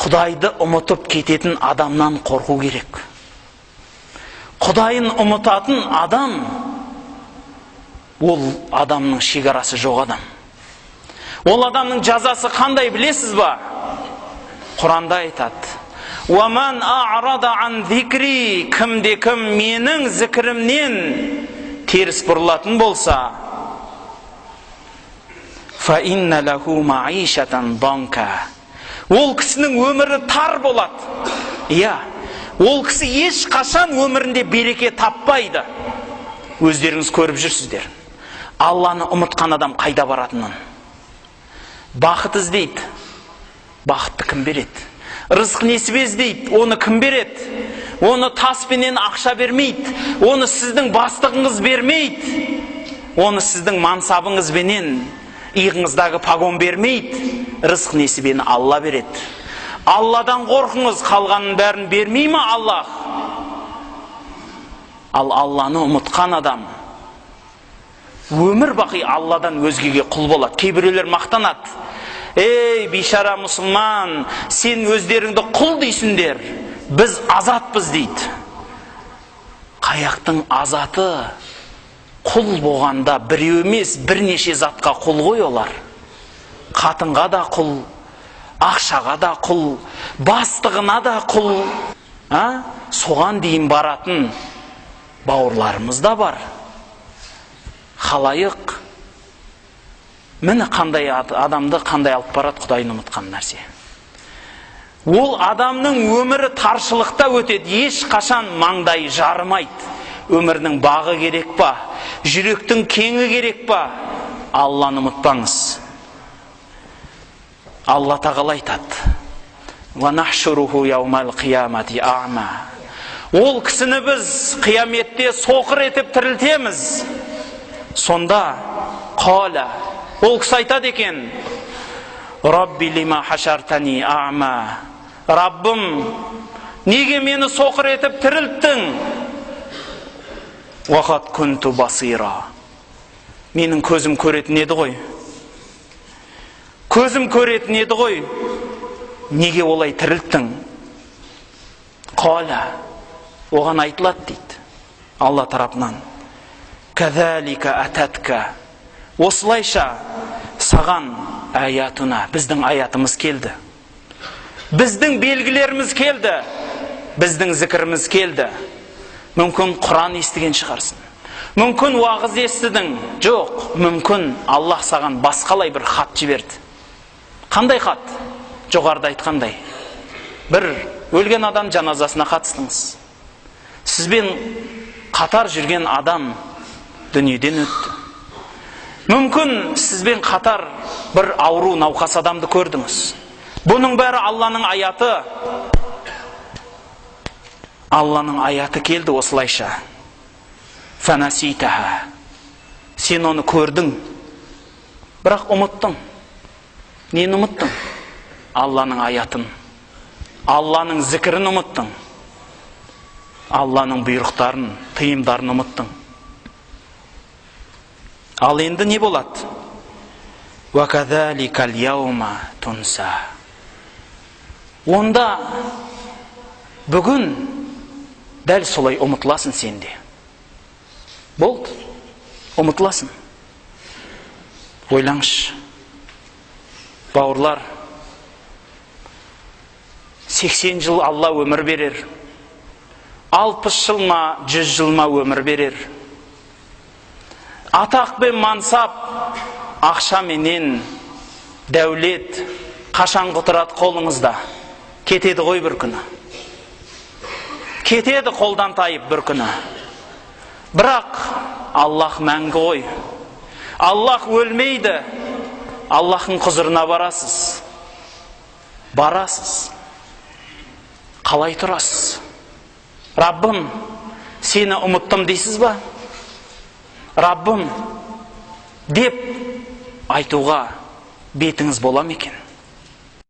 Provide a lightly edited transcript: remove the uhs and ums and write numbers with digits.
Құдайды ұмытып кететін адамнан қорқу керек. Құдайын ұмытатын адам, ол адамның шекарасы жоқ адам. Ол адамның жазасы қандай білесіз ба? Құранда айтады. «Уаман а'рада ан зикри», кімде кім менің зікірімнен теріс бұрылатын болса, «Фа инна лаху маишатан данка». Ол кісінің өмірі тар болады. Иә, ол кісі ешқашан өмірінде береке таппайды. Өздеріңіз көріп жүрсіздер. Алланы ұмытқан адам қайда баратынын. Бақыт іздейді. Бақытты кім береді? Рызық несібе іздейді. Оны кім береді? Оны таспенен ақша бермейді. Оны сіздің бастығыңыз бермейді. Оны сіздің мансабыңызбенен иығыңыздағы погон бермейді. Рызық несібені Алла береді. Алладан қорқыңыз, қалғанның бәрін бермей ме Аллах? Ал Алланы ұмытқан адам өмір бақи Алладан өзгеге құл болады. Кейбіреулер мақтанады. Ей, бейшара мұсылман, сен өздеріңді құл дейсіңдер, біз азатпыз дейді. Қаяқтың азаты? Құл болғанда біреу емес, бірнеше затқа құл ғой олар. Қатынға да құл, ақшаға да құл, бастығына да құл. Соған дейін баратын бауырларымыз да бар. Халайық, міне қандай адамды қандай алып барады Құдайын ұмытқан нәрсе. Ол адамның өмірі таршылықта өтеді, ешқашан маңдайы жарымайды. Өмірінің бағы керек па? Жүректің кеңі керек па? Алланы ұмытпаңыз. Алла тағала айтады. Ол кісіні біз қияметте соқыр етіп тірілтеміз. Сонда қала, ол кісі айтады екен: Рабби лима хашартани а'ма. Раббым, неге мені соқыр етіп тірілттің? Уақат күнту басира. Менің көзім көретін еді ғой. Көзім көретін еді ғой. Неге олай тірілттің? Қала, оған айтылады дейді Алла тарапынан. Кәзәлика ататка. Осылайша саған аятуна, біздің аятымыз келді. Біздің белгілеріміз келді. Біздің зікіріміз келді. Мүмкін Құран естіген шығарсың. Мүмкін уағыз естідің. Жоқ, мүмкін Аллах саған басқалай бір хат жіберді. Қандай хат? Жоғарыда айтқандай. Бір өлген адам жаназасына қатыстыңыз. Сізбен қатар жүрген адам дүниеден өтті. Мүмкін сізбен қатар бір ауру науқас адамды көрдіңіз. Бұның бәрі Алланың аяты. Алланың аяты келді осылайша. Фанаситаха. Сен оны көрдің, бірақ ұмыттың. Нені ұмыттың? Алланың аятын, Алланың зікірін ұмыттың. Алланың бұйрықтарын, тыйымдарын ұмыттың. Ал енді не болады? Уакадаликал яума тунса. Онда бүгін дәл солай ұмытыласың сен де. Болды, ұмытыласың. Ойлаңызшы, бауырлар, 80 жыл Алла өмір берер, 60 жыл ма, 100 жыл ма өмір берер. Атақ пен мансап, ақша менен дәулет қашан құтырады қолыңызда? Кетеді ғой бір күні. Кетеді қолдан тайып бір күні. Бірақ Аллах мәңгі ғой. Аллах өлмейді. Аллахың құзырына барасыз. Барасыз. Қалай тұрасыз? Раббым, сені ұмыттым дейсіз ба? Раббым деп айтуға бетіңіз бола ма екен?